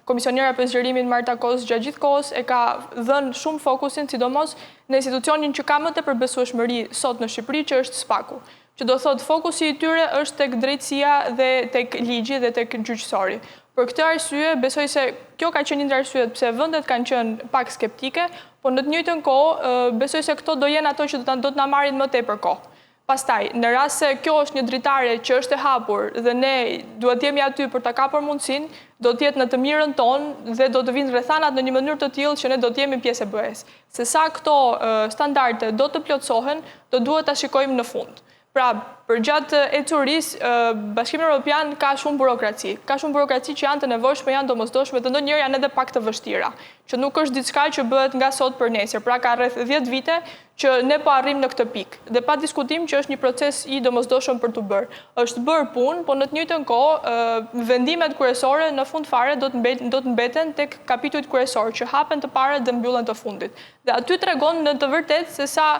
Komisionera për Zgjerimin Marta Kos gjatë gjithë kohës e ka dhënë shumë fokusin, sidomos në institucionin që ka më tepër besueshmëri sot në Shqipëri, që është SPAK-u. Që do thotë fokusi i tyre është tek drejtësia dhe tek ligji dhe tek gjyqësori. Për këtë arsye, besoj se kjo ka qenë një ndër arsyet pse vendet kanë qenë pak skeptike, por në të njëjtën kohë, besoj se këto do jenë ato që do të na marrin më tepër kohë. Pastaj, në rast se kjo është një dritare që është e hapur dhe ne duhet të jemi aty për ta kapur mundësinë, do të jetë në të mirën tonë dhe do të vijnë rrethanat në një mënyrë të tillë që ne do të jemi pjesë e BE-së. Se sa këto standarde do të plotësohen, do duhet ta shikojmë në fund. Pra, përgjatë ecurisë, Bashkimi Europian ka shumë burokraci. Ka shumë burokraci që janë të nevojshme, janë domosdoshme dhe ndonjëherë janë edhe pak të vështira. Që nuk është diçka që bëhet nga sot për nesër. Pra ka rreth 10 vite që ne po arrijmë në këtë pikë. Dhe pa diskutim që është një proces i domosdoshëm për t'u bërë. Është bërë punë, po në të njëjtën kohë, vendimet kryesore në fund fare do të do të mbeten tek kapitujt kryesorë, që hapen të parët dhe mbyllen të fundit. Dhe aty tregon në të vërtetë se sa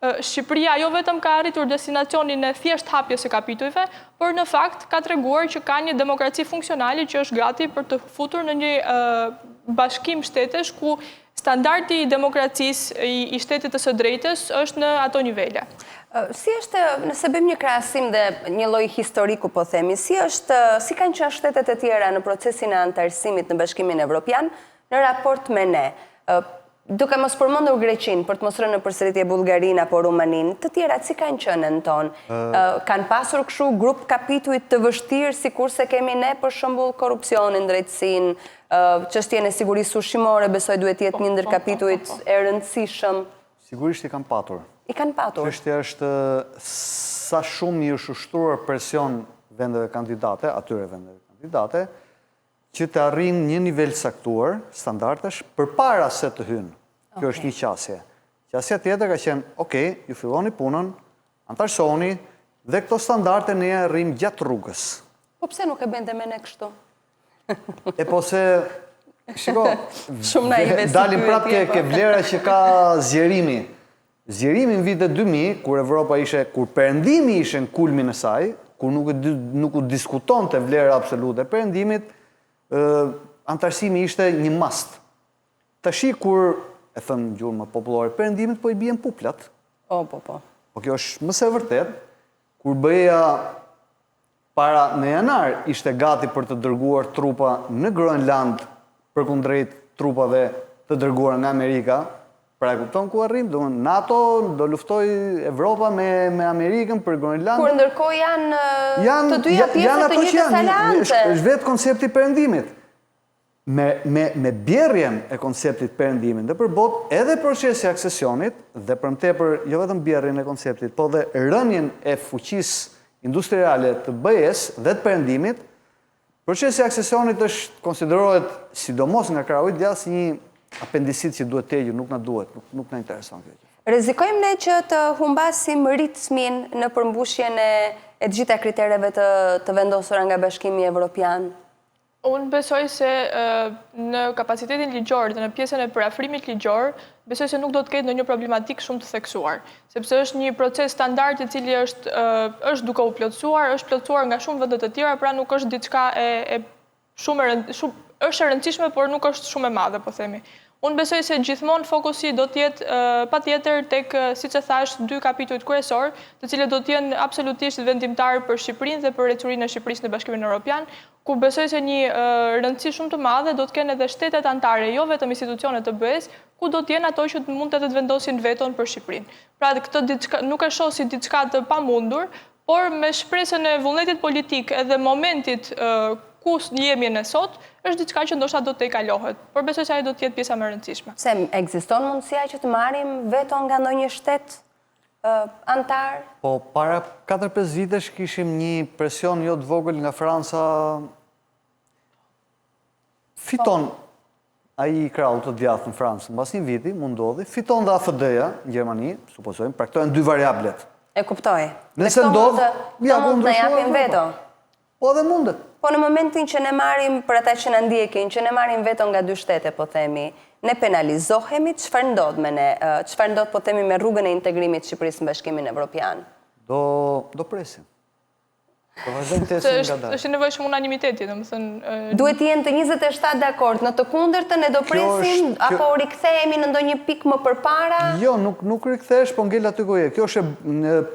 Shqipëria jo vetëm ka arritur destinacionin e thjesht hapjes së kapitujve, por në fakt ka treguar që ka një demokraci funksionale që është gati për t'u futur në një bashkim shtetesh ku standardi i demokracisë, i shtetit të së drejtës është në ato nivele. Si është, nëse bëjmë një krahasim dhe një lloj historiku po themi, si është, si kanë qenë shtetet e tjera në procesin e anëtarësimit në Bashkimin Evropian në raport me ne? Duke mos përmendur Greqinë, për të mos rënë në përsëritje Bullgarinë apo Rumaninë, të tjerat si kanë qenë Enton? Kanë pasur kështu grup kapituj të vështirë sikurse kemi ne për shembull korrupsionin, drejtësinë, çështjen e sigurisë ushqimore, besoj duhet të jetë një ndër kapitujt e rëndësishëm. Sigurisht i kanë patur. I kanë patur. Çështja është sa shumë i është ushtruar presion vendeve kandidate, atyre vendeve kandidate, që të arrijnë një nivel të caktuar standardesh përpara se të hyjnë. Kjo është një qasje. Qasja tjetër ka qenë, ok, ju filloni punën, anëtarësohuni dhe këto standarde ne i arrijmë gjatë rrugës. Po pse nuk e bëjnë dhe me ne kështu? E po se, shiko, Shumë naive si dalim prapë ke, ke po. vlera që ka zgjerimi. Zgjerimi në vitet 2000, kur Evropa ishe, kur Perëndimi ishe në kulmin e saj, kur nuk, nuk u diskutonte vlera absolute e Perëndimit, anëtarësimi ishte një must. Tashi kur, e thënë në gjuhën më popullore, Perëndimit po i bien puplat. Po, po, po. Po kjo është më se e vërtetë, kur BE-ja Para në janar ishte gati për të dërguar trupa në Groenlandë përkundrejt trupave të dërguara nga Amerika, pra e kupton ku arrijmë, domethënë NATO do luftojë Evropa me me Amerikën për Groenlandën. Kur ndërkohë janë janë të dyja pjesë të njëjtës aleance. Është është vetë koncepti i perëndimit. Me me me bjerrjen e konceptit perëndimit nëpër botë, edhe procesi i aksesionit dhe për më tepër jo vetëm bjerrjen e konceptit, po dhe rënien e fuqisë industriale të BE-së dhe të perëndimit, procesi i aksesionit është konsiderohet sidomos nga krahu i djathtë si një apendicit që duhet të hequr, nuk na duhet, nuk, nuk na intereson kjo gjë. Rrezikojmë ne që të humbasim ritmin në përmbushjen e e të gjitha kritereve të të vendosura nga Bashkimi Evropian? Unë besoj se në kapacitetin ligjor dhe në pjesën e përafrimit ligjor, besoj se nuk do të ketë ndonjë problematikë shumë të theksuar, sepse është një proces standard i cili është është duke u plotësuar, është plotësuar nga shumë vende të tjera, pra nuk është diçka e e shumë e shumë është e rëndësishme, por nuk është shumë e madhe, po themi. Unë besoj se gjithmonë fokusi do të jetë patjetër tek, siç e thashë, dy kapitujt kryesorë, të cilët do të jenë absolutisht vendimtarë për Shqipërinë dhe për ecurinë e Shqipërisë në Bashkimin Europian, ku besoj se një rëndësi shumë të madhe do të kenë edhe shtetet anëtare, jo vetëm institucionet të BE-së, ku do të jenë ato që mund edhe të vendosin veton për Shqipërinë. Pra këtë diçka nuk e shoh si diçka të pamundur, por me shpresën e vullnetit politik edhe momentit ku jemi ne sot, është diçka që ndoshta do të tejkalohet, por besoj se ajo do të jetë pjesa më e rëndësishme. Pse ekziston mundësia që të marrim veto nga ndonjë shtet? Anëtar? Po, para 4-5 vitesh kishim një presion jo të vogël nga Franca. Fiton po. ai i krahut të djathtë në Francë, mbas një viti, mund ndodhi, fiton dhe AFD-ja në Gjermani, supozojmë, pra këto janë dy variablet. E kuptoj. Nëse ndodh, ja ku ndryshohet. japin veto. Po edhe mundet. Po në momentin që ne marrim, për ata që na ndjekin, që ne marrim veto nga dy shtete, po themi, ne penalizohemi, çfarë ndodh me ne? Çfarë ndodh, po themi, me rrugën e integrimit të Shqipërisë në Bashkimin Evropian? Do do presim. Do vazhdojmë të ecim ngadalë. Është i nevojshëm unanimiteti, domethënë Duhet të jenë të 27 dakord, në të kundërtën ne do presim apo rikthehemi në ndonjë pikë më përpara? Jo, nuk nuk rikthehesh, po ngel aty ku je. Kjo është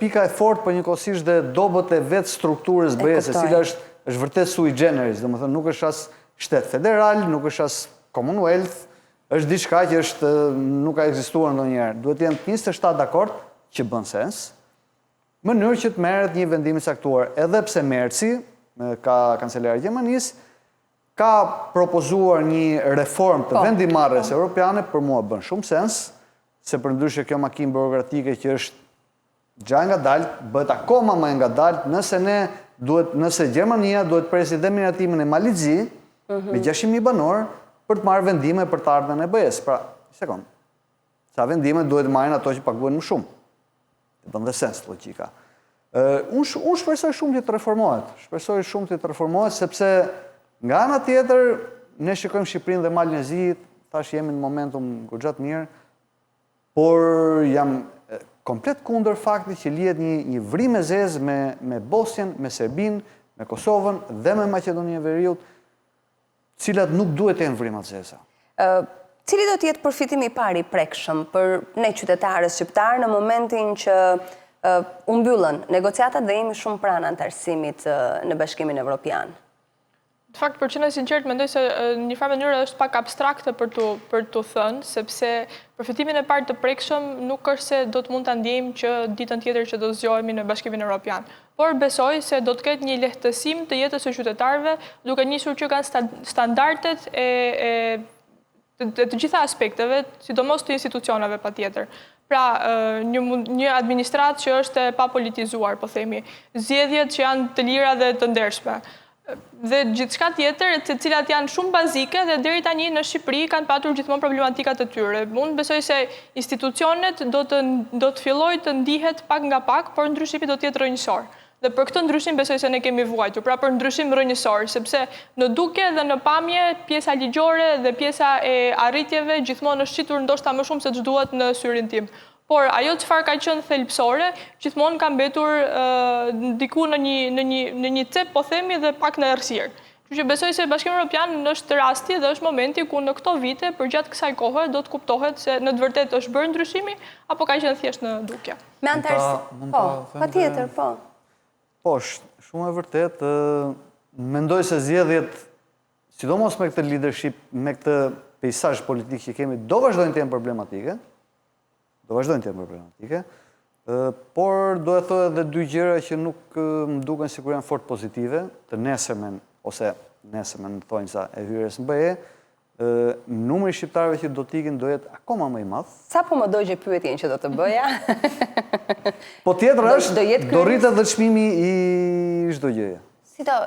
pika e fortë, po njëkohësisht dhe e dobët e vetë strukturës BE-së, e cila është është vërtet sui generis, domethënë nuk është as shtet federal, nuk është as Commonwealth, është diçka që është nuk ka ekzistuar ndonjëherë. Duhet të jenë 27 dakord, që bën sens, në mënyrë që të merret një vendim i caktuar, edhe pse Merci, ka kancelari i Gjermanisë, ka propozuar një reformë të po. vendimmarrjes po. europiane, për mua bën shumë sens, se përndryshe kjo makinë burokratike që është goxha e ngadaltë, bëhet akoma më e ngadaltë nëse ne duhet nëse Gjermania duhet presi dhe miratimin e Malit Zi mm -hmm. me 600.000 banorë për të marrë vendime për të ardhmen e BE-së. Pra, sekond. Sa vendime duhet të marrin ato që paguhen më shumë. Të bën dhe sens logjika. Unë unë shpresoj shumë që të reformohet. Shpresoj shumë që të reformohet sepse nga ana tjetër ne shikojmë Shqipërinë dhe Malin e Zi, tash jemi në momentum goxha të mirë, por jam komplet kundër faktit që lihet një një vrimë e zezë me me Bosnjën, me Serbinë, me Kosovën dhe me Maqedoninë e Veriut, cilat nuk duhet të jenë vrima të zeza. Cili do të jetë përfitimi i parë i prekshëm për ne qytetarët shqiptarë në momentin që u mbyllën negociatat dhe jemi shumë pranë anëtarësimit në Bashkimin Evropian? Në fakt, për të qenë e sinqertë, mendoj se në një farë mënyre është pak abstrakte për t'u për t'u thënë, sepse përfitimin e parë të prekshëm nuk është se do të mund ta ndjejmë që ditën tjetër që do zgjohemi në Bashkimin Evropian. Por besoj se do të ketë një lehtësim të jetës së qytetarëve, duke nisur që nga standardet e e të të gjitha aspekteve, sidomos të institucioneve patjetër. Pra, një një administratë që është e papolitizuar, po themi, zgjedhjet që janë të lira dhe të ndershme. Dhe gjithçka tjetër, të cilat janë shumë bazike dhe deri tani në Shqipëri kanë patur gjithmonë problematikat e tyre. Unë besoj se institucionet do të do të fillojë të ndihet pak nga pak, por ndryshimi do të jetë rrënjësor. Dhe për këtë ndryshim besoj se ne kemi vuajtur, pra për ndryshim rrënjësor, sepse në dukje dhe në pamje pjesa ligjore dhe pjesa e arritjeve gjithmonë është qitur ndoshta më shumë se ç'duhet në syrin tim. Por ajo çfarë ka qenë thelbësore, gjithmonë ka mbetur diku në një në një në një cep po themi dhe pak në errësirë. Kështu që besoj se Bashkimi Evropian është rasti dhe është momenti ku në këto vite, përgjatë kësaj kohe, do të kuptohet se në të vërtetë është bërë ndryshimi apo ka qenë thjesht në dukje. Me anëtarësi, po, patjetër, po. Po, është shumë e vërtetë, mendoj se zgjedhjet, sidomos me këtë leadership, me këtë peisazh politik që kemi, do vazhdojnë të jenë problematike, Do vazhdojnë të jenë problematike, por do e thoja edhe dy gjëra që nuk më duken sikur janë fort pozitive, të nesërmen ose nesërmen në thonjëza e hyrjes në BE, numri i shqiptarëve që do të ikin do jetë akoma më i madh. Sapo më dogje pyetjen që do të bëja. Po tjetra është, do rritet dhe çmimi i çdo gjëje. Si do,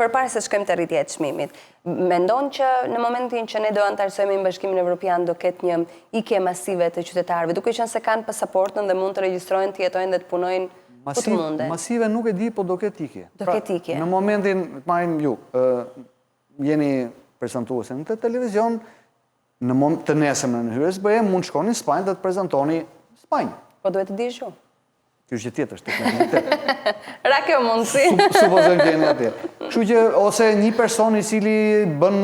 përpara se të shkojmë te rritja e çmimit, mendon që në momentin që ne do anëtarësohemi në Bashkimin Evropian do ketë një ikje masive të qytetarëve, duke qenë se kanë pasaportën dhe mund të regjistrohen, të jetojnë dhe të punojnë ku të munden? Masive nuk e di, po do ketë ikje. Do pra, ketë ikje. Në momentin, të marrim ju, jeni prezantuese në televizion, në mom, të nesërmen e hyrjes BE, mund të shkoni në Spanjë dhe të prezantoni Spanjë. Po duhet të dish gjuhë. Kjo është gjë tjetër, është teknikalitet. Ra kjo mundësi. Supozojmë që jeni atje. Kështu që ose një person i cili bën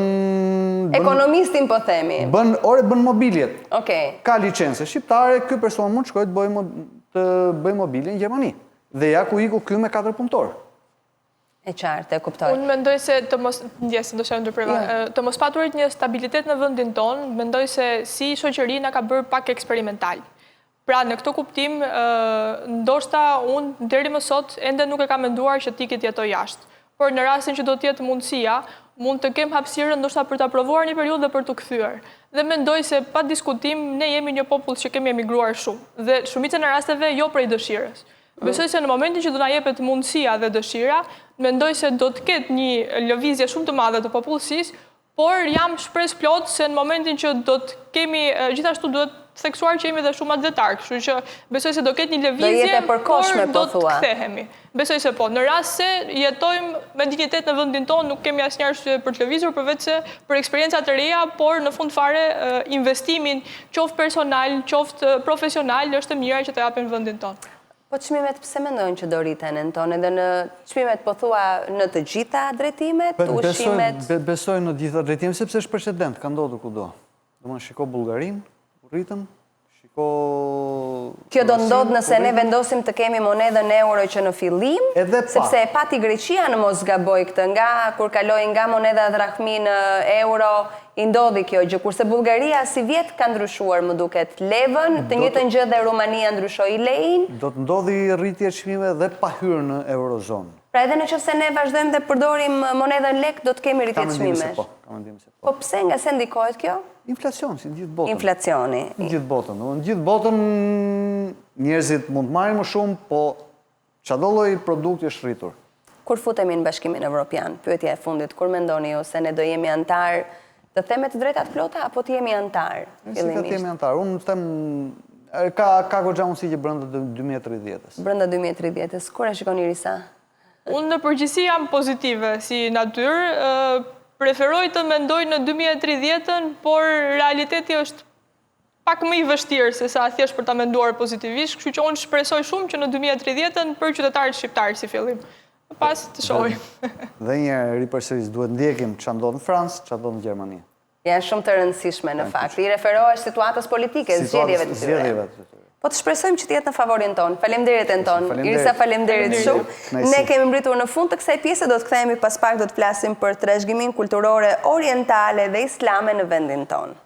ekonomistin po themi. Bën ore bën mobiljet. Okej. Ka licencë shqiptare, ky person mund të shkojë të bëjë të bëjë mobilje në Gjermani. Dhe ja ku iku ky me katër punëtorë. E qartë, e kuptoj. Unë mendoj se të mos, ndjesë, ndoshta e ndërpreva, jo. të mos paturit një stabilitet në vendin tonë, mendoj se si shoqëri na ka bërë pak eksperimental. Pra, në këtë kuptim, ndoshta unë deri më sot ende nuk e kam menduar që të iki të jetoj jashtë. Por në rastin që do të jetë mundësia, Mund të kem hapësirën ndoshta për ta provuar një periudhë dhe për t'u kthyer. Dhe mendoj se pa diskutim ne jemi një popull që kemi emigruar shumë dhe shumicën e rasteve jo prej dëshirës. Besoj se në momentin që do na jepet mundësia dhe dëshira, mendoj se do të ketë një lëvizje shumë të madhe të popullsisë, por jam shpresëplotë se në momentin që do të kemi, gjithashtu duhet theksuar që jemi dhe shumë atdhetarë, kështu që besoj se do ketë një lëvizje, por po do të kthehemi. Besoj se po, në rast se jetojmë me dinjitet në vendin tonë, nuk kemi asnjë arsye për të lëvizur, përveç se për eksperienca të reja, por në fund fare investimin, qoftë personal, qoftë profesional, është e mira që të japim vendin tonë. Po çmimet pse mendojnë që do rriten Enton edhe në çmimet po thua në të gjitha drejtimet, ushqimet? Besoj në të gjitha drejtimet, sepse është precedent, ka ndodhur kudo. Domethënë shiko Bullgarinë, u rritën, shiko Kjo do ndodhë nëse ne vendosim të kemi monedhën euro që në fillim, sepse e pati Greqia në mos gaboj këtë, nga kur kaloi nga monedha drahmi në euro, i ndodhi kjo gjë, kurse Bullgaria sivjet ka ndryshuar më duket levën, të njëjtën gjë dhe Rumania ndryshoi lejin. Do të ndodhi rritje çmime dhe pa hyrë në eurozonë. Pra edhe në qoftë se ne vazhdojmë dhe përdorim monedhën lek, do të kemi rritje çmimesh. Po, kam mendimin se po. Po pse, nga se ndikohet kjo? Inflacion, si në gjithë botën. Inflacioni. Në gjithë botën. Në gjithë botën njerëzit mund të marrin më shumë, po çdo lloj produkti është rritur. Kur futemi në Bashkimin Evropian? Pyetja e fundit, kur mendoni ju se ne do jemi anëtar, të them me të drejta të plota apo të jemi anëtar fillimisht? Si të jemi anëtar? Unë them ka ka goxha mundësi që brenda 2030-ës. Brenda 2030-ës. Kur e shikoni Irisa? Unë në përgjithësi jam pozitive si natyrë, preferoj të mendoj në 2030-ën, por realiteti është pak më i vështirë se sa thjesht për ta menduar pozitivisht, kështu që unë shpresoj shumë që në 2030-ën për qytetarët shqiptarë si fillim. Më pas të shohim. Dhe një herë ripërsëris, duhet ndjekim ça ndodh në Francë, ça ndodh në Gjermani. Janë shumë të rëndësishme në fakt. I referohesh situatës politike, zgjedhjeve të tyre. Po të shpresojmë që të jetë në favorin tonë. Faleminderit Enton. Irisa faleminderit shumë. Ne kemi mbërritur në fund të kësaj pjese, do të kthehemi pas pak do të flasim për trashëgiminë kulturore orientale dhe islame në vendin tonë.